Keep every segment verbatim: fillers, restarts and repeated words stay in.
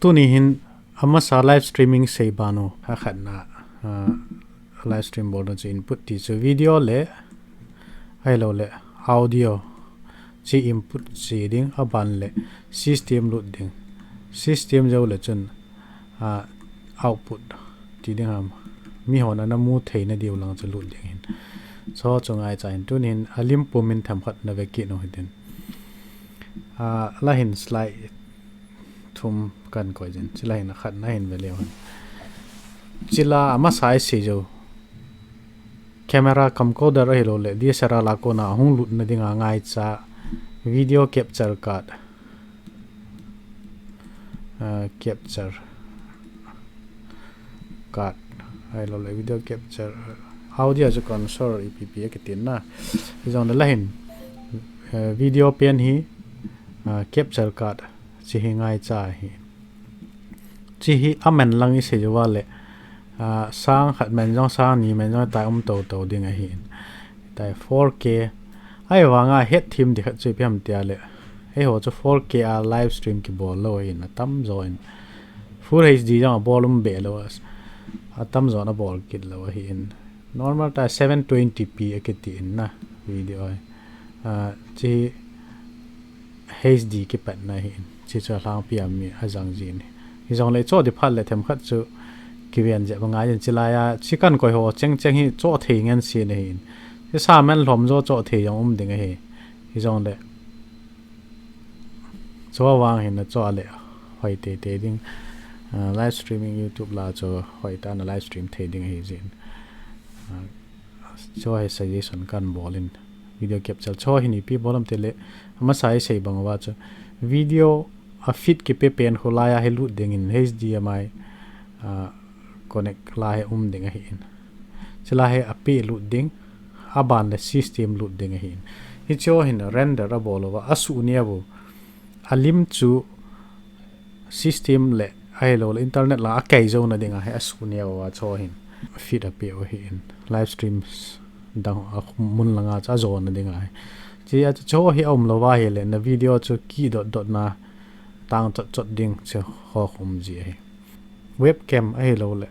Tuni hin amasa live streaming sei banu, a khatna, ah, live stream bolna chu input ti chu video le, ahilou le audio chi input chi ding, aban le system lut ding. System jou le chun, ah, output ti ding ham. Mihon ana mu theina diu lang chu lut ding ahin. Chu chu ngaicha in tuni hin alim pumin themkhat na ve kit u hitin. Ah, la hin slide thum kan koi jin. Chila hin khatna hin ve leu hen. Chila amasa i sei jou. Camera camcorder ahilou le D S L R la kona hung lutna dinga ngaicha video capture card. Ah, capture card. Ahilou le video capture. Audio chu console ipi pi akitin na. Hijong le la hin, eh, video pen hi, ah, capture card. Chi hi ngaicha hi. Chi hi amen lang i sei jou va le, ah, sang khat men jong sang ni men jong tai um tou tou ding ahi. Tai four K. Ahivanga het thim di khat chu ipi ham tia le. Eiho chu four K a live stream kibol lou ahin atam jo in. Full H D jong abol um be lou a. Atam jo in abol kit lou ahin. Normal ta seven twenty P akiti in na video ahi. Ah, chi H D kipatna ahin. Chi chu alhangpi a mi ajang jin. Hijong le cho di phat le themkhat chu kiven jep ngai in chilai a. Chi kan koi ho cheng cheng hi cho thei ngen si na hin. Chi sa men lhom jo cho thei jong um ding ahi. Hijong le. Chu vang hin na chu a le hoi tei tei ding. Ah, live streaming YouTube la chu hoi ta na live stream thei ding ahi jin. Ah, chu hi suggestion kan bol in video capture chu hin ipi bol am ti le amasa i sei bang va chu video a feed kipe pen khu lai a hi lut ding in H D M I, ah, connect la hi um ding ahi in. Chila hi ape lut ding, aban le system lut ding ahi in. Hi chu hin render abol uva, asu nia bu. Alim chu system le ahilou le internet la akei jou na ding ahi, asu nia uva chu hin. Feed ape u ahi in. Live streams dang a mun langa chu ajo na ding ahi. Chi a chu hi aum lou va hi le na video chu ki dot dot na tang chot chot ding chu ho um ji ahi. Webcam ahilou le.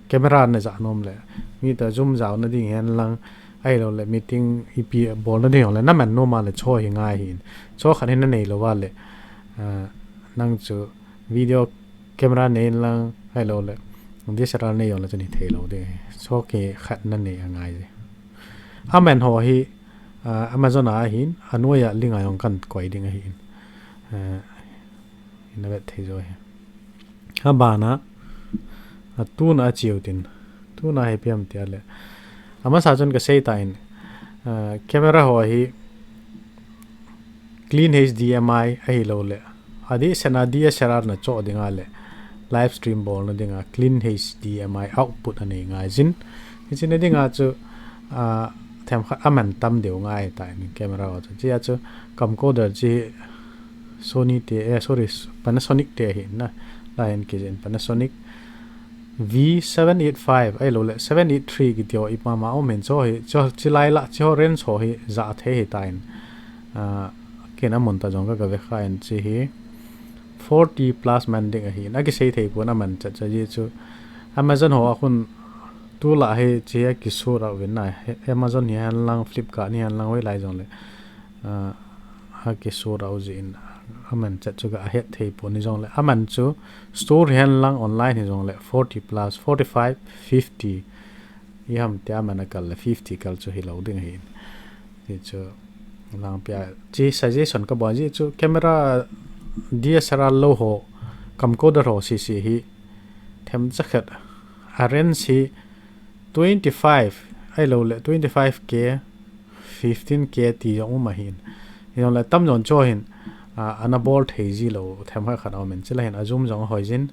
Camera na ja nom le. Mi ta zoom jao na ding hen lang ahilou le meeting ipi bol na ding le na man nom a le chu hi ngai hin. Chu khat hin na nei lou va le. Ah, nang chu video camera nei lang ahilou le. D S L R nei jong le chu ni thei lou ding. Chu ki khat na nei angai ji. Amen ho hi, ah, Amazon a hin, anoiya link a jong kan koi ding ahi in. Ah, Ina vet thei jo hi. Abana, a tuna a chiu tin. Tuna hi ipi ham tia le. Amasa chun ka sei ta in, ah, camera ho hi clean H D M I ahilou le. Adeh sena D S L R na cho dinga le. Live stream bol na dinga clean H D M I output anei ngai jin. Hichi na dinga chu, ah, themkhat aman tam deu ngai ta in camera ho chu. Chi a chu camcorder chi Sony te, eh, sorry, Panasonic te ahi na. Lai in kijin Panasonic V seven eight five, ahilou le, seven eight three kiti ho ipi ma ma um hin chu hi, chu, chi lai la, chi ho range ho hi, ja thei hi ta in. Ah, kin amun ta jong ka, ka ve kha in chi hi. Forty plus man ding ahi in, aki sei thei pon aman chat chat ji chu. Amazon ho a khun tu la hi chi hi aki su ra vin na. He, Amazon hi hen lang, Flipkart hi hen lang, hoi lai jong le. Ah, aki su ra u ji in, aman chat chu ka ahet thei pon ni jong le. Aman chu store hi hen lang online hi jong le forty plus, forty five, fifty. I ham tia aman akal le fifty kal chu hi lou ding ahi in. Hi chu lang pia. Chi suggestion ka bol ji chu camera D S L R lou ho, camcorder ho sisi hi. Themcha khat. A range hi twenty five, ahilou le twenty five K, fifteen K ti jong um ahi in. Hi jong le tam jong chu hin, ah, ana bol thei ji lou, themkhat khat a um in. Chi la hin a zoom jong hoi jin,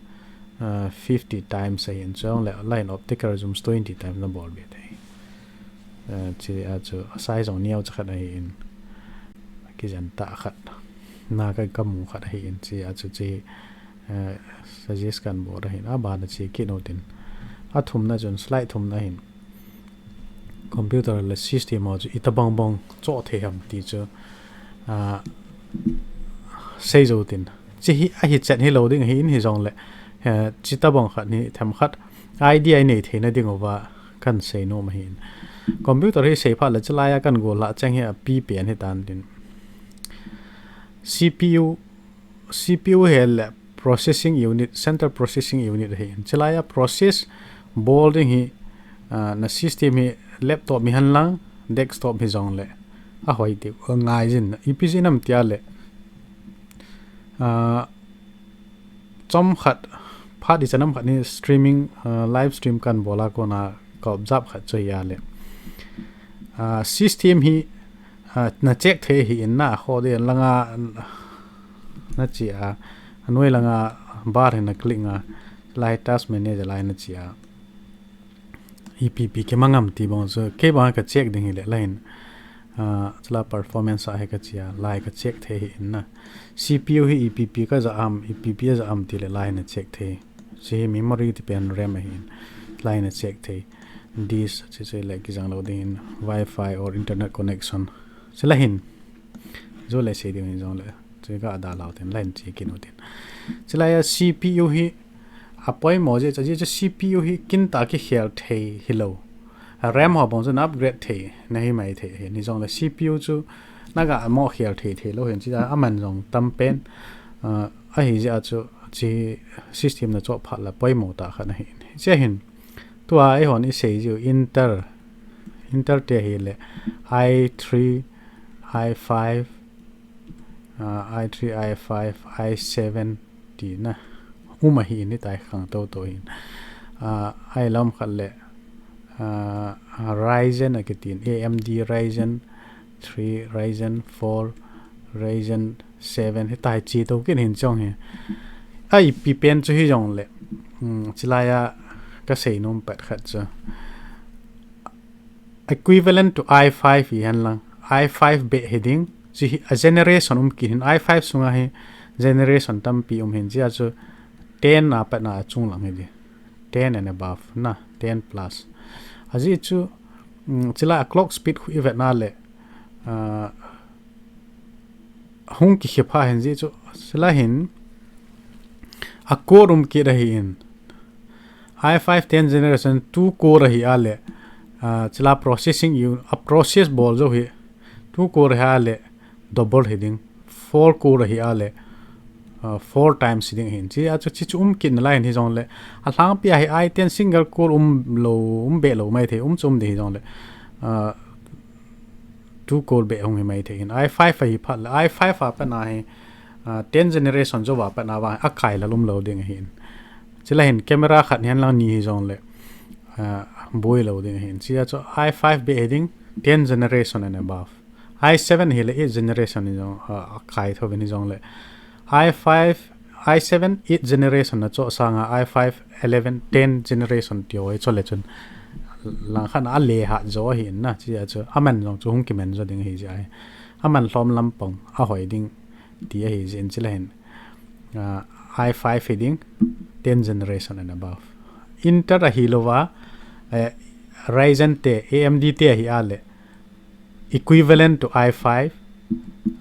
ah, fifty times ahi in. Chu jong le la hin optical zooms twenty times na bol be thei. Ah, chi a chu a size jong neo cha khat ahi in. Kijen ta khat. Na ka, ka mu khat ahi in. Chi a chu chi eh, suggest kan bol ahin, abana chi kit u tin. A thumna chun, slide thumna hin. Computer le system ho chu itobang bang cho thei ham ti chu, ah, sei jou tin. Chi hi ahi chet hi lo ding hi in hi jong le, eh, chi tabang khat ni them khat idea i nei theina ding uva kan sei nom ahi in. Computer hi sei phat le chilai a kan gol la cheng hi a pi pen hi tan din. C P U, C P U hi le processing unit, central processing unit hi in. Chilai a process bol ding hi, ah, na system hi laptop mi han lang, desktop hi jong le. A hoi ti, ngai jin, ipi jin am tia le. Ah, chom khat, phat i chanam khat ni streaming, ah, live stream kan bol a kona ka observe khat chu hi a le. Ah, system hi, ah, na check thei hi in na kho de langa na chi a, anoi langa bar hi na click nga, lai task manager lai na chi a. E P P kimang am ti bang chu, kei bang ka check ding hi le lain. Ah, chila performance a hi ka chi a, lai ka check thei hi in na. C P U hi E P P ka ja am, E P P ja am ti le lai na check thei. Si hi memory ti pen RAM ahi in. Lai na check thei. Disk, chi chi le ki jang lo ding in Wi-Fi or internet connection. Chila hin. Zo le sei ding hin jong le. Chi ka da lau tin, lai na check in u tin. Chila a C P U hi a poimo je, cha je cha C P U hi kin ta ki khel thei hi lo. A RAM ho bang chu na upgrade thei, na hi mai thei hi. Ni jong le C P U chu na ga mo khel thei thei lo hin chi a man jong tam pen. Ah, ahi je a chu chi system na cho phat la poimo ta kha na hi. Chi a hin. Tua i hon i sei jiu Intel. Intel te hi le i three, i five, ah, i three, i five, i seven ti na. Um ahi ni tai khang to to hin. Ah, ai lam khat le, ah, Ryzen a kitin, A M D Ryzen three, Ryzen four, Ryzen seven, hi tai chi to kin hin chong hi. Ai pi pen chu hi jong le. Hmm, chilai a ka sei nom pat khat chu. Equivalent to i five hi hen lang. i five be hi ding. Chi hi a generation um ki hin i five sunga hi generation tampi um hin chi a chu ten a pat na chung lang hi di. Ten and above na, ten plus. A ji chu, mm, chila a clock speed khu i vet na le, ah, hung ki khep ha hin ji chu, chila hin a core um ki da hi in. i five ten generation two core ahi a le, ah, chila processing u, a process bol jo hi two core ahi a le, double hi ding, four core ahi a le, ah, four times hi ding hin. Chi a chu, chi chu um kin lai hin hi jong le. A hlang pi a hi i ten single core um lo, um be lo mai thei, um chu um di hi jong le. Ah, two core be hung hi mai thei hin. i five ahi phat le, i five a pat na hi, ah, ten generation jo va pat na va a kai la lum lo ding hin. Chila hin camera khat hian lang ni hi jong le, ah, boi lo ding hin. Chi a chu i five be hi ding, ten generation and above. i seven hi le eight generation ni jong, ah, a kai tho ni jong le. i five, i seven eight generation na cho sanga i five eleven ten generation ti hoi cho le chun lang khan a le ha jo hi na chi a chu a man jong chu hung ki man jo ding hi ji ai. A man hlom lam pong a hoi ding ti ahi ji in chila hin. Ah, i five hi ding ten generation and above. Intel ahi lo va, eh, Ryzen te, A M D te ahi a le, equivalent to i five,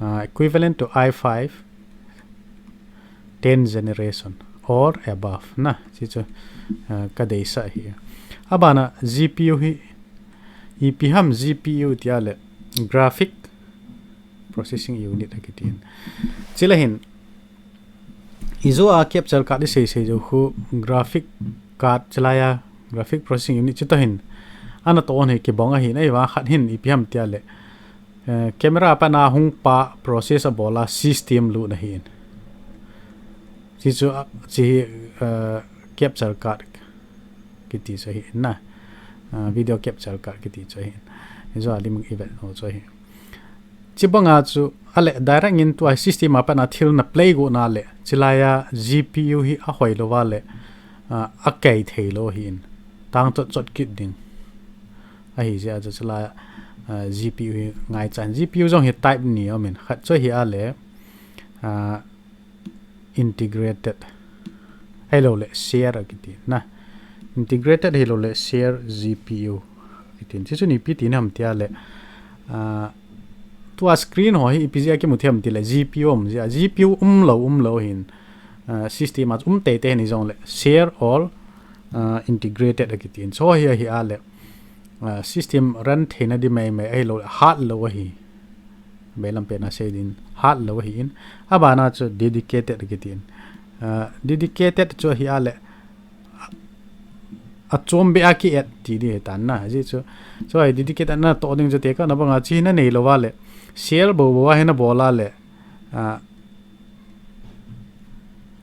ah, equivalent to i five, ten generation or above na, chi chu, ah, ka deisah hi. A bana G P U hi, ipi ham G P U tia le, graphic processing unit a kitin. Chila hin, i jo a capture card i sei sei jo khu graphic card chilai a graphic processing unit chu to hin. Ana to on hi kibong ahi na i va khat hin ipi ham tia le. Eh, camera pa na hung pa process a bola system lu na hin. Chi chu a, chi hi, eh, capture card kiti chu hi na. Ah, video capture card kiti chu hi. I jo a lim i vet no chu hi. Chibanga chu, a le direct in tua system a pat na thil na play go na le, chilai a G P U hi a hoi lo va le, ah, a kai thei lo hi in. Tang chot chot kit ding. Ahi je a chu chilai a, ah, G P U hi ngai chan. G P U jong hi type ni om in. Khat chu hi a le, ah, integrated. Ahilou le share a kiti na. Integrated ahilou le share G P U. Kitin. Chi chu ni pi ti nam tia le. Ah, Tua screen ho hi ipi jeh a kimu thei ham tile G P U um jeh a, G P U umlou, umlou hin, uh, system a um teitei hin hijongle share all, uh, integrated akitin. Chu hi ahi a le, uh, system run theina di mai mai ahilou, hatlou ahi. Bailam pen a sei din, hatlou ahi in. Abana chu dedicated akitin. Uh, dedicated chu ahi a le, achom beh a ki add ti di hitan na. Ajeh chu, chu hi dedicated na toh ding chu tekahna banga chi na neilou va le, share bou bou a hi na bol a le, uh,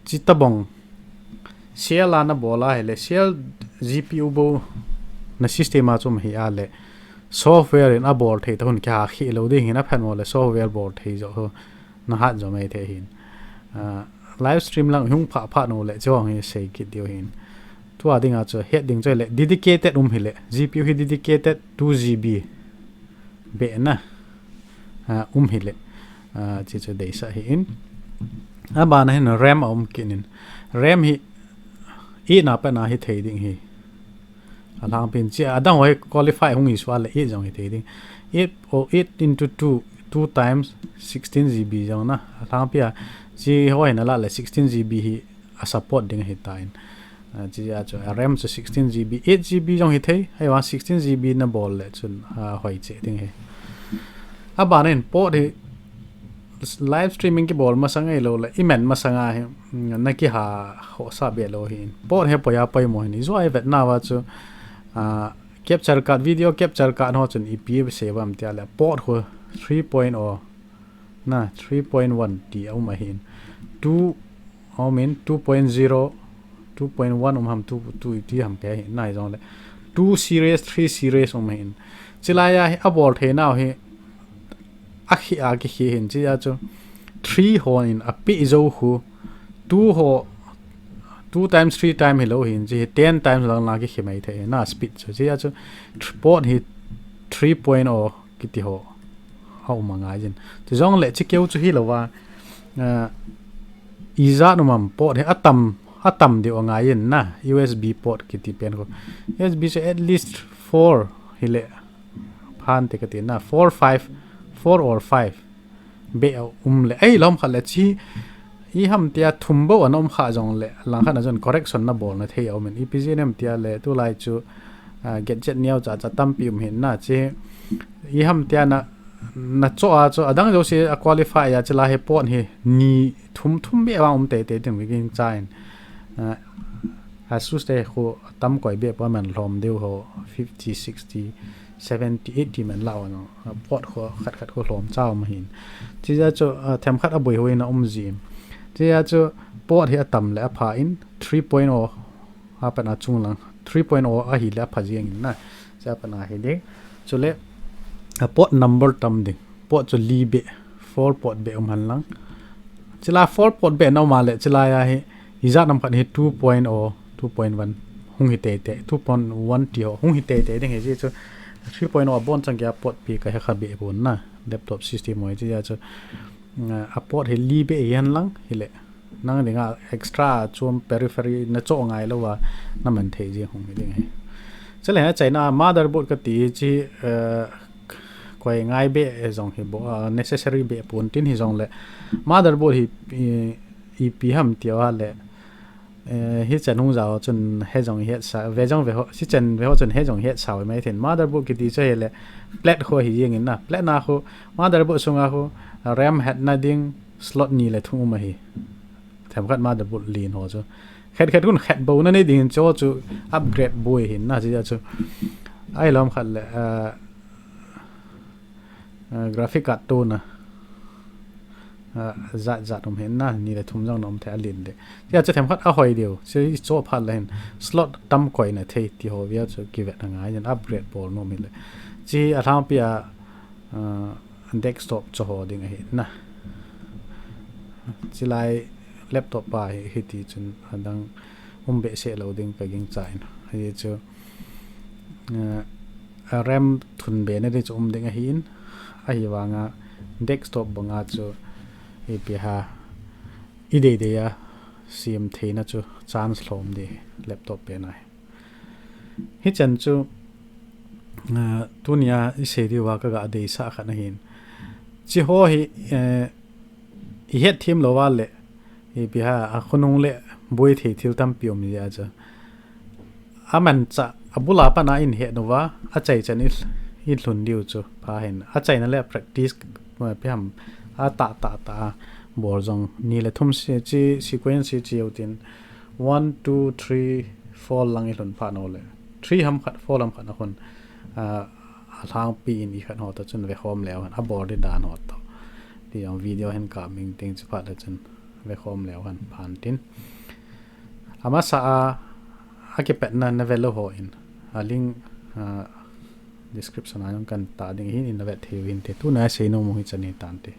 chi tabang share la na bol a hile, share G P U bou na system a chu um hi a le, software in abol thei ta hun kiha khih lou ding hin, aphen mo le software bol thei jo ho na hat jo mai thei hin. Uh, live stream lang hung pha pha no le chu hung hi sei kit diu hin. Tua dinga chu het ding chu le dedicated um hile, G P U hi dedicated two G B beh na, uh, um hile, uh, chi chu deisah hi in. Abana hin RAM a um kit in. RAM hi eight na pat na hi thei ding hi. Alhangpi in chi adang hoi qualify hung hi sua le eight jong hi thei ding. Eight or eight into two, two times sixteen G B jong na. Alhangpi a chi hoi na la le sixteen G B hi a support ding hi ta in. Uh, chi a chu, uh, RAM chu sixteen G B, eight G B jong hi thei, hei vang sixteen G B na bol le chun, uh, hoi che ding hi. Abana hin port hi live streaming kibol masang ahilou le, i man masang a hi, mm, na kiha ho sa be lou hin. Port hi poi a poi mo hin, i jua i vet na va chu, uh, capture card, video capture card ho chun ipi sei vam tia le, port ho three point oh, na, three point one ti a um ahin. Two, a um in, two point zero, two point one um ham, two, two ti ham ke hi, na hi jong le. Two series, three series um ahin. Chilai a hi, abol thei nau hi, akhi a kikhi hin, chi a chu. Three ho in, api jo khu. Two ho, two times, three time hilou hin, chi hi ten times lang na kikhi mai thei, na speed chu. Chi a chu, tr-, port hi three point oh kiti ho a um angai jin. Chu jong le chi keu chu hilou va, uh, ijat um am port hi atam, atam diu angai jin na, U S B port kiti pen ko. U S B chu at least four hile phan te kati na, four, five, four or five. Beh a um le, ei lom khat le chi, i ham tia thum bou ana um kha jong le, lang khat na jong correction na bol na thei a um in, ipi jeh ham tia le, tulai chu, uh, gadget neo cha cha tampi um hin na chi, i ham tia na, na cho a chu, adang jo se a qualify a chi la hi port hi, ni thum thum beh vang um teitei ding mi ging cha in. Uh, Asus te khu tam koi beh pa man lom diu ho, fifty, sixty, seventy, eighty man la wan, port khu khat khat khu lom cha um hin. Chi ja chu, uh, them khat a boi hoi na um jin. Chi ja chu port hi atam le apha in three point oh a pat a chung lang. Three point oh ahi le apha jing in na. Chi a pat a hi ding. Chu le a port number tam ding. Port chu li beh, four port beh um han lang. Chi la four port beh na um a le, chi la ya hi, ijat nam khat hi two point oh, two point one, hung hi teitei, two point one ti ho, hung hi teitei ding hi ji chu, three point oh a bon chang kia port pi ka he kha beh pon na, laptop system hoi chi ya chu, mm, a port hi li beh hi han lang, hi le. Nang dinga extra chom periphery na cho ngai lou va, na man thei ji hung hi ding hi. Chule ha China motherboard ka ti chi, eh, koi ngai beh jong hi bou, ah, necessary beh pon tin hi jong le. Motherboard hi, i, ipi ham tia le. Eh, hi chen hung jao chun he jong het sa, ve jong ve ho, si chen ve ho chun he jong het sa mai thin. Motherboard kiti chu hi le, plate ho hi jing in na. Plate na ho, motherboard sunga ho, RAM het na ding, slot ni le thum um ahi. Them khat motherboard lin ho chu. Khat khat hun khat bou na nei ding cho chu upgrade boi hin na chi chu. Ai lom khat le, ah, ah, graphic card tu na. Ah, jat jat um hin na, ni le thum jong na um the a lin de. Chi a chu them khat a hoi diu. Chi cho phat le hin slot tam koi na thei ti ho via chu kivet na ngai hin upgrade bol nom hin le. Chi a thang pi a, ah, desktop cho ho ding ahi na. Chi lai laptop pa hi, hi ti chun adang um beh se lo ding ka ging cha in. Hi chu, eh, a RAM thun be na di chu um ding ahi in. Ahi vanga desktop banga chu ipi ha i dei dei a sim theina chu chance lom di laptop pe na hi. Hi chen chu, ah, tunia i sei diu va ka ga deisah khat ahin. Chi ho hi, eh, i het thim lo va le, i biha a khonung le boi thei thil tampi um ji a chu. A man cha, a bula pana in het nu va, a chai chan i, i hlun diu chu pha hin. A chaina le practice, eh, pi ham, a ta ta ta a bol jong ni le thum si, chi sequence chi utin, one, two, three, four lang i hlun pha no le. Three ham khat, four ham khat a khun, ah, a lhangpi in i khat ho ta chun ve khom leu hen, a bol di dan ho to. Ti jong video hin ka ming ting chi phat le chun ve khom leu hen phan tin. Amasa a, a kipetna na ve lo ho in. A link, ah, description a jong kan ta ding hin in na ve thei u hin te. Tu na sei no mo hi chani tan te.